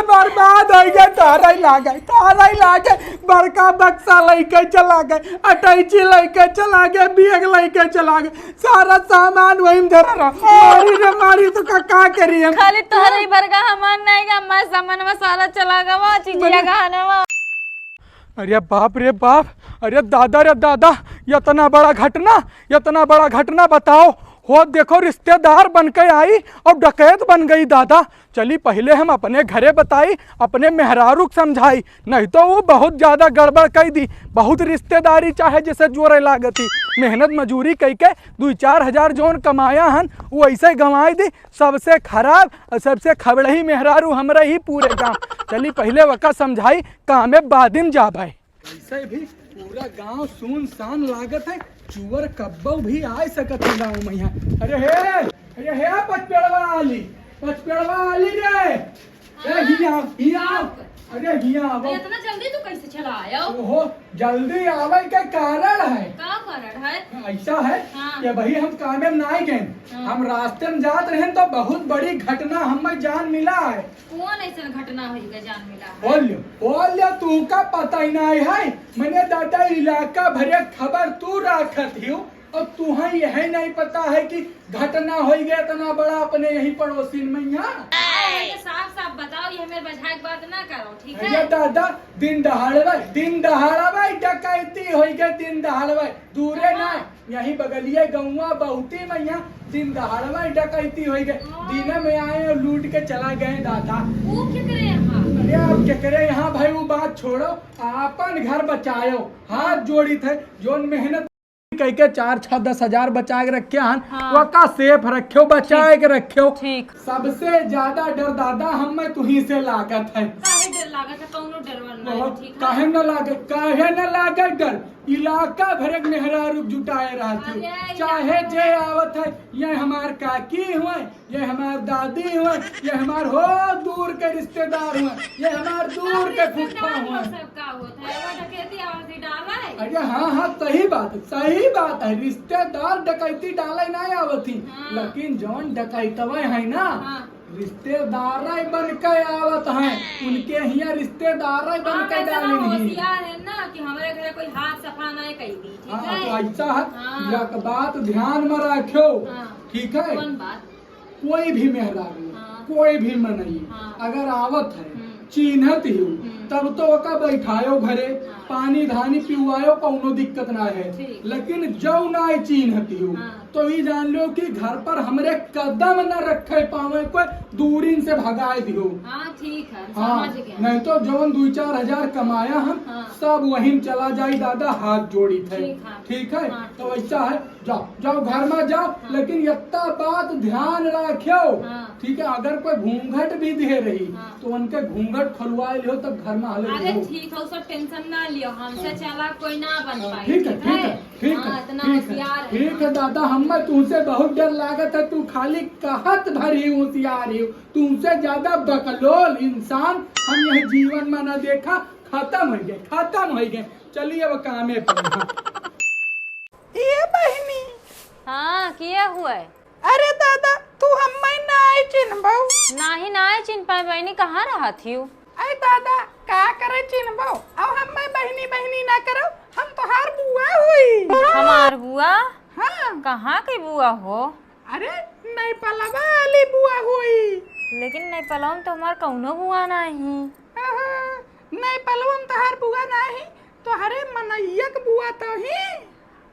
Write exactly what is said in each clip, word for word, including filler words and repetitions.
बर्बाद होइ गए, तारा ही लागे, तारा ही लागे। बड़का बक्सा लइके चला गए, अटैची लइके चला गए, बैग लइके चला गए, सारा सामान वहीं में धरा रहा। मारी रे मारी, तो का, का करी हम? खाली तोहरे ही बरगा हमार नहीं गा, मैं सामान में सारा चला गवा, चीजिया मने गहनवा। अरे बाप रे बाप, अरे दादा रे दादा, इतना बड़ा घटना, इतना बड़ा घटना बताओ। हो देखो, रिश्तेदार बन के आई और डकैत बन गई दादा। चली पहिले हम अपने घरे बताई, अपने मेहरारू के समझाई, नहीं तो वो बहुत ज्यादा गड़बड़ कई दी। बहुत रिश्तेदारी चाहे जैसे जोरे लागती, मेहनत मजूरी कई के दुई चार हजार जौन कमाया हन, वो ऐसे गंवाई दी। सबसे खराब और सबसे खबड़ही मेहरारू हमरे ही पूरे गांव। चली पहिले वका समझाई, कामे बादिम जाबे। वैसे भी पूरा गांव सुनसान लागत है, चुअर कब्बो भी आ सकत है गांव में यहाँ। अरे हे, अरे हे पचपेड़वा आली, पचपेड़वा आली रे, ए हिया, हिया, अरे हिया आवो। इतना जल्दी तू कैसे चला आया? ओहो, जल्दी आवे के कारण है। का कारण है? ऐसा है हाँ। कि भाई हम कामे में ना गए, हाँ। हम रास्ते में जात रहे तो बहुत बड़ी घटना हमें जान मिला है। कौन ऐसन घटना होई के जान मिला है? बोल लो, बोल लो, तू का पता ही नहीं है। मने दादा इलाका भरे खबर तू राखत हियो और तुहा यह नहीं पता है कि घटना होई गया इतना बड़ा अपने यही पड़ोसिन में यहाँ। अरे, ये साफ साफ बताओ, ये मेरे बझाए के बात ना करो, ठीक है? अरे दादा, दिन दहाड़वे, दिन दहाड़वे डकैती होई गए, दिन दहाड़वे, दूरे ना, हाँ। यही बगलिए गौवा बहुती में यहाँ दिन दहाड़वा डकैती होई गए। हाँ। दिन में आए और लूट के चला गए दादा। वो केकरे यहाँ? अरे आप केकरे यहाँ भाई, वो बात छोड़ो, आपन घर बचायो, हाथ जोड़ी थे, जोन मेहनत कह के चार छह दस हजार बचा के रखे हन, हाँ। वका सेफ रख्यो, बचा ठीक। के रख्यो। ठीक। सबसे ज्यादा डर दादा हमें तुही से लागत है। काहे डर लागत है? कौनो डर वर नहीं, ओहो, ठीक है? काहे न लागे, काहे न लागे डर? इलाका भर एक मेहरारू जुटाए रहती, अरे, चाहे इलाका जे आवत है, ये हमार काकी हुए, ये हमार दादी हुए, ये हमार हो दूर के रिश्तेदार हुए, ये हमार दूर सब के फूफा रिश्तेदार हुए। लोग सब का होत है, वो डकैती आवाज ही डाला है। अरे हाँ, हाँ, सही बात है, सही बात है, रिश्तेदार डकैती डाले ना आवत ही, हाँ। लेकिन जौन डकैतवे है ना, हाँ। रिश्तेदार बन के आवत हैं, उनके हियाँ रिश्तेदार बन हाँ, के वैसे डाले हम नहीं। होशियार है ना कि हमारे घर कोई हाथ सफा ना कह दी, ठीक हाँ, है? तो ऐसा है, हाँ। एक बात ध्यान में रखो, हाँ। ठीक है? कौन बात? कोई भी मेहरारू, हाँ। कोई भी मनई, हाँ। अगर आवत है, हम्म। चीन्हत ही हो, हम्म। तब तो ओका बैठायो घरे, हाँ। पानी धानी पिवायो, कौनो दिक्कत ना है। ठीक। लेकिन जौ ना चीन्हत ही हो, हाँ। तो ई जान लो कि घर पर हमरे कदम न रखे पावे, कोई दूरिन से भगाए दियो। हाँ, ठीक है, हाँ, समझ गया। नहीं तो जौन दुई चार हजार कमाया हम, हाँ। सब वहीं चला जाई दादा, हाथ जोड़ी थे। ठीक है। ठीक है? हाँ, तो ठीक। ऐसा है, जाओ, जाओ घर में जाओ, हाँ। लेकिन इतना बात ध्यान रखियो, हाँ। ठीक है, अगर कोई घूंघट भी दे रही, हाँ। तो उनके घूंघट खुलवा लियो, तब घर में हले अरे दियो। ठीक है, सब टेंशन ना लियो, हमसे हाँ। चालाक कोई ना बन हाँ, पाई, ठीक है, ठीक ठीक है? है। ठीक हाँ, है, इतना ठीक है, होशियार है। ठीक है दादा, हमें तुमसे बहुत डर लागत है, तू खाली कहत भर ही होशियार ही, तुमसे ज्यादा बकलोल इंसान हम यह जीवन में ना देखा। खत्म हो गए, खत्म हो गए। चलिए अब कामे पर। ये बहिनी। हाँ, किया हुआ है? अरे दादा, तू हम्मै नाई चिन्हबौ। नाही, नाई चिन्ह पाए बहिनी, कहाँ रहत हिउ? अरे दादा, का करे चिन्हबौ? अब हम्मै बहिनी बहिनी ना करो, हम तोहार बुआ हुई। हमार बुआ? हाँ। कहाँ के बुआ हो? अरे, नैपलवा वाली बुआ हुई। लेकिन नैपलवा में तो हमार कौनो बुआ नाही। हाँ, हाँ, नैपलवा में तोहार बुआ नाही, तोहरे मनैया के बुआ तो ही।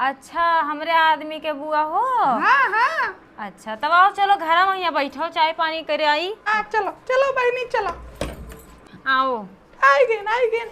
अच्छा, हमरे आदमी के बुआ हो? हाँ, हाँ। अच्छा, तब आओ, चलो घर में यहाँ बैठो, चाय पानी करे आई। आ, चलो, चलो बहिनी, चलो। आओ। आई गेन, आई गेन।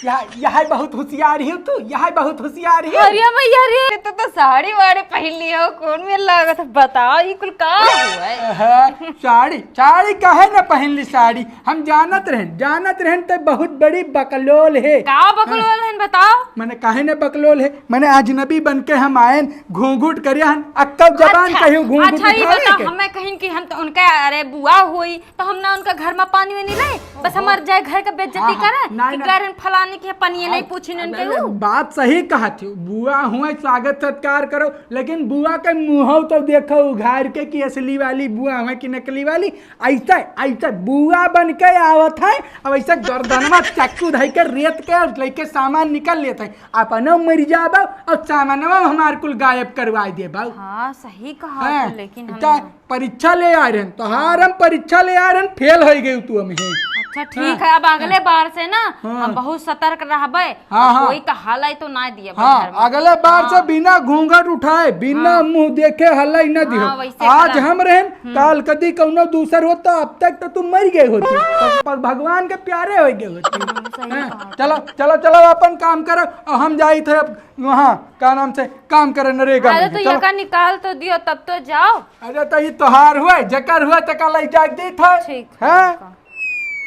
यह, यह बहुत होशियार ही तू, यह बहुत होशियार ही। अरे मैया रे, तो, तो साड़ी वाड़ी पहन लियो, कौन में लागत है? बताओ, ये कुल का हुआ है? अहा, साड़ी, साड़ी काहे न पहन ली साड़ी? हम जानत रहन, जानत रहन ते बहुत बड़ी बकलोल है। का बकलोल हाँ। है, बताओ? मने काहे न बकलोल है? मने अजनबी बन के हम आयन, घूंघूट करे हन, अक्कल जबान अच्छा, कहियो घूंघूट अच्छा, ये उठावे बताओ, के? हमें कहिन कि हम तो उनका, अरे, बुआ हुई, तो हम ना उनका घर में पानी वानी रहे, बस हमार जाए घर के बेइज्जती हाँ, हाँ, करे नहीं, कि नहीं। कह रहन फलानी के पनिया नहीं हाँ, पूछी नहीं नहीं, केहू। नहीं, बात सही कहा थी, बुआ हुए स्वागत सत्कार करो, लेकिन बुआ के मुँह तो देखो उघार के कि असली वाली बुआ हुए कि नकली वाली। ऐसे, ऐसे बुआ बन के आवत है, अब ऐसे गर्दनवा चक्कू धई के रेत के और लेके सामान निकल लेत है, अपनो मर जाबो और सामानवा हमार कुल गायब करवाई देबो। हाँ, सही कहा हाँ, तू, लेकिन हम का परीक्षा ले आ रहन, तोहार हम परीक्षा ले आ रहन, फेल हो गए तू हमें। अच्छा, ठीक हाँ, है, अब अगले हाँ, बार से ना हाँ, हम बहुत सतर्क रहबे, हाँ, और हाँ, कोई का हलई तो ना दिए हाँ, घर में। अगले बार से हाँ, बिना घूंघट उठाए, बिना हाँ, मुंह देखे हलई ना दियो। हाँ, वैसे आज करा। हम रहन, हम्म। काल कदी कौनो दूसर होत तो अब तक तो तू मर गए होती, पर, पर भगवान के प्यारे हो गए होती। हम्म, सही हाँ, कहा। चलो, चलो, चलो, अपन काम करो, और हम जाइत है अब वहाँ, का नाम से, काम करे नरेगा अरे में। तो चलो। यका निकाल तो दियो, तब तो जाओ। अरे तो ई तोहार हुए, जेकर हुए तेका लई जाके देत है। ठीक है, हैं? ठीक है।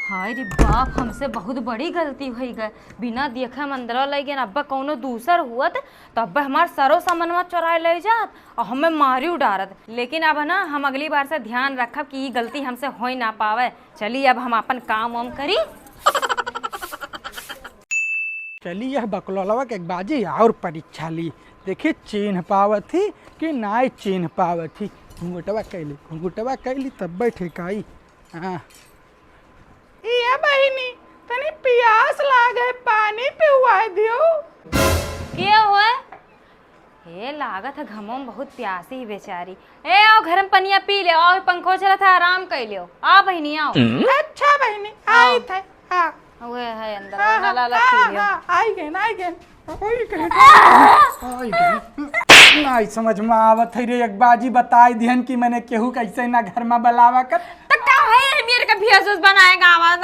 हाय रे बाप, हमसे बहुत बड़ी गलती होई गए। बिना देखे हम अंदर लई गए, अब्बा कौनो दूसर हुअत तो अब्बा हमार सरो सामनवा चोराए ले जात और हमें मारी उडारत। लेकिन अब ना हम अगली बार से ध्यान रखब कि ई गलती हमसे होई ना पावे। चली अब हम अपन काम वाम करी। चली यह बकलोलवा के एक बाजी और परीक्षा ली, देखी चीन्ह पावत ही कि नाय चीन्ह पावत ही। घुंघटवा कैली, घुंघटवा कैली तब बैठे काई। हाँ। ए बहिनी, तनी पियास लागे, पानी पिउवाए दियो। के होए? हे, लागत है घमो में बहुत प्यासी ही बेचारी। ए, आओ घर में पनिया पी ले, आओ पंखो चलत है, आराम कर लियो। आ बहिनी, आओ। अच्छा बहिनी, आओ। आई थे, हाँ। उहे है अंदर, हाँ, हाँ, नाला लग हाँ, पी लियो। हाँ, आई गए, आई गए, आई गए, आई गए। नाई समझ में आवत है रे, एक बाजी बताई दिहन कि मैंने केहू कैसे ना घर में बलावा कर। तो का है, मेरे का भेस वेस बनाएगा आवाज?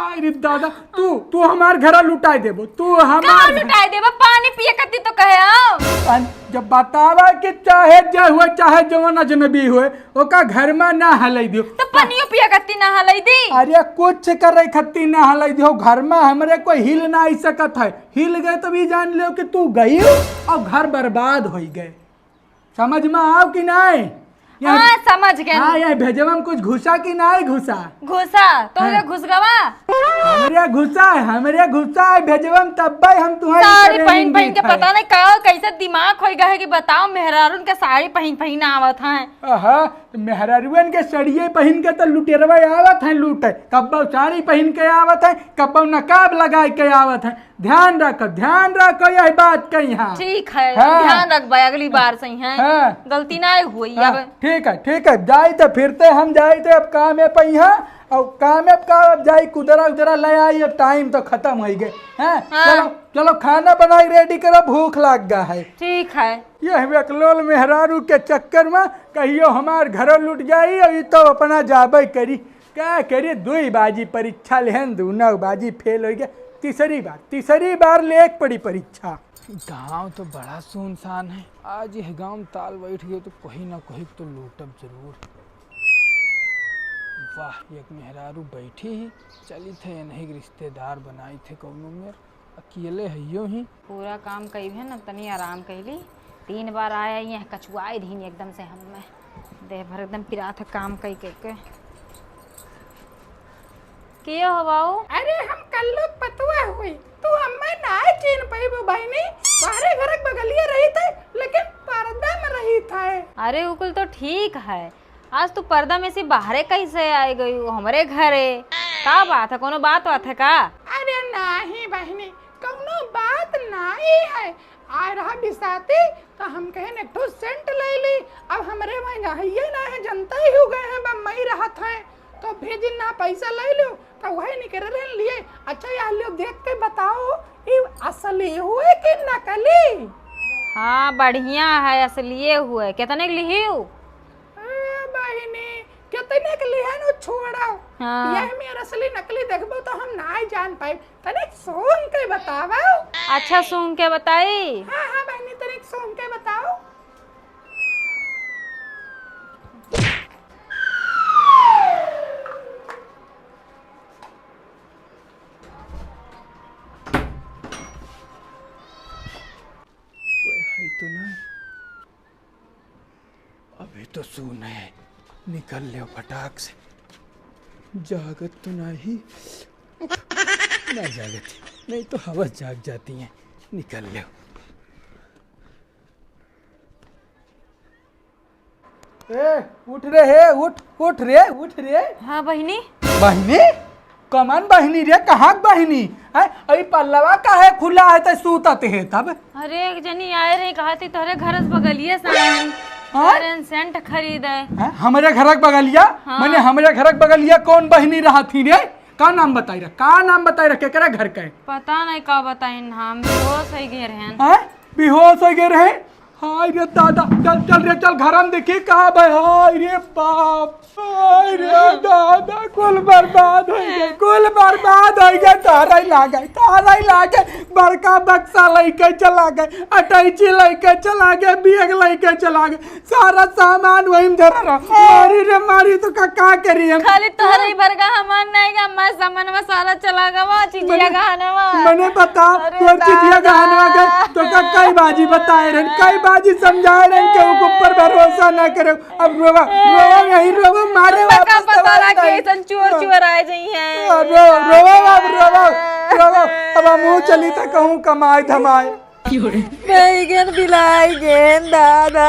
आई रे दादा, तू, तू हमार घरा लुटाई देबो, तू हमार कहाँ घर लुटाई देबो? पानी पिए कती तो कहे आओ। पान-, जब बतावा कि चाहे जे हुए, चाहे जवन अजनबी हुए, ओका घर में ना हलई दियो। तो पनियो पिए कती ना हलई दी? अरे कुछ करे खत्ती ना हलई दियो, घर में हमरे कोई हिल ना आई सकत है, हिल गए तो भी जान लियो कि तू गई और घर बर्बाद होई गए। समझ में आओ कि नाय? यहाँ हाँ, समझ गए। हाँ, यहाँ भेजवा में कुछ घुसा कि नाय घुसा? घुसा, तो हाँ। ये घुस गवा? हमरे घुसा है, हमरे घुसा है भेजवा में, तब भाई हम तुम्हारी साड़ी पहन पहन के पता नहीं का कैसे दिमाग होई गए है कि बताओ, मेहरारून के साड़ी पहन पहन आवत हैं। आहा, तो मेहरारुअन के सड़िए पहन के तो लुटेरवा आवत हैं लूटे, कब्बो साड़ी पहन के आवत हैं, कब्बो नकाब लगाए के आवत हैं। ध्यान रखो, ध्यान रखो यही बात का यहाँ। ठीक है, हाँ। ध्यान रखबे, अगली बार से ही है। हाँ। गलती ना हुई हाँ, अब। ठीक है, ठीक है, जाई तो फिर ते हम जाई थे अब काम है पे यहाँ, और काम है का अब जाई कुदरा उदरा ले आई, अब टाइम तो खत्म हो गए। हाँ, हाँ। चलो, चलो खाना बनाई रेडी करो, भूख लाग गया है। ठीक है। यह बेकलोल मेहरारू के चक्कर में कहियो हमार घरों लुट जाई, और ई तो अपना जाबे करी। का करे, दुई बाजी परीक्षा लेहन, दूनौ बाजी फेल होइ गए। तीसरी बार, तीसरी बार लेक पड़ी परीक्षा। गांव तो बड़ा सुनसान है, आज यह गांव ताल बैठ गए तो कहीं ना कहीं तो लूटब जरूर। वाह, एक मेहरारू बैठी ही, चली थे इन्हीं के रिश्तेदार बनाई थे कौनो मेर। अकेले हइयो ही। पूरा काम कइबे न, तनी आराम कइली। तीन बार आया, ये कचुआई धीन एकदम से हमें। देह भर एकदम पिरात है काम कई कई के। के हो बाऊ? अरे हम कल्लू पतुआ हुई, तू हमें ना चीन पइबू बहिनी। बाहरे घर के बगलिए रही थे, लेकिन पर्दा में रही थे। अरे उ कुल तो ठीक है, आज तू पर्दा में से बाहरे कैसे आए गई हो हमरे घरे? का बात है, कोनो बात बात है का? अरे नाही बहिनी, कौनो बात नाही है। आए रहा बिसाती तो हम कहे एक ठो सेंट ले ली। अब हमरे वहाँ यहाँ ये ना है, जनता ही हो गए हैं, बम्बई रहत है तो भेजी ना पैसा ले लो तो वही निकल रहे लिए। अच्छा यह लो देख के बताओ, ये असली हुए कि नकली? हाँ बढ़िया है, असलिए हुए। कितने के लिही? ए बहिनी, कितने के लिहन उ छोड़ा। हाँ। यह मेर असली नकली देखबो तो हम नाय जान पाइब। तनिक सूंघ के बतावा। अच्छा सूंघ के बताई? हाँ, हाँ बहिनी, तनिक सूंघ के बताओ। कोई है तो नहीं? अभी तो सून है, निकल लियो फटाक से। जागत तो नाही। ना जागत, नहीं तो हवस जाग जाती है। निकल ले। ए, उठ रे, हे, उठ, उठ रे, उठ रे। हाँ बहिनी। बहिनी? कमन बहिनी रे, कहाँ क बहिनी? हैं? अई पल्लवा काहे खुला है, तै सूतत है तब? अरे, एक जनी आए रही, कहा थी तोहरे घर से बगलिए से आए हैं। हाँ? अरे, सेंट खरीदे। हैं? हमरे घर के बगलिया? हाँ। मने हमरे घर के बगलिया कौन बहिनी रहा थी रे? का नाम बताई रहा? का नाम बताई रहा? केकरा घर का है? पता नहीं का बताई नाम, बेहोश हो गए रहन। हैं? बेहोश हो गए रहे? हाय रे दादा, चल, चल रे, चल, घर में देखी का भाई। हाय रे बाप, हाय रे दादा, कुल बर्बाद हो गए, कुल बर्बाद हो गए। तारा ही लागे, तारा ही लागे, बड़का बक्सा लेके चला गए, अटैची लेके चला गए, बैग लेके चला गए, सारा सामान वहीं में धरा रहा। मारी रे मारी, तो का, का करी हम? खाली तोहरे ही बरगा हमार नहीं गा, मैं सामान में सारा चला गवा, चिजिया मने, गहनवा। मने बता, अरे तोर चिजिया दादा। गहनवा के, तो का कई बाजी बताए रहन, कई बाजी समझाए रहन के ऊपर भरोसा ना करे। अब रोवा, रोवा नहीं, रोवा, मारे तो का वापस पता दवाई लगे, नहीं। ऐसन चोर, हाँ। चोर आ जाई हैं। हाँ, रो, रोवा, अब रोवा, रोवा। अब हम मुँह चली था कहूँ कमाए धमाए। बैगन बिलाई गेन दादा।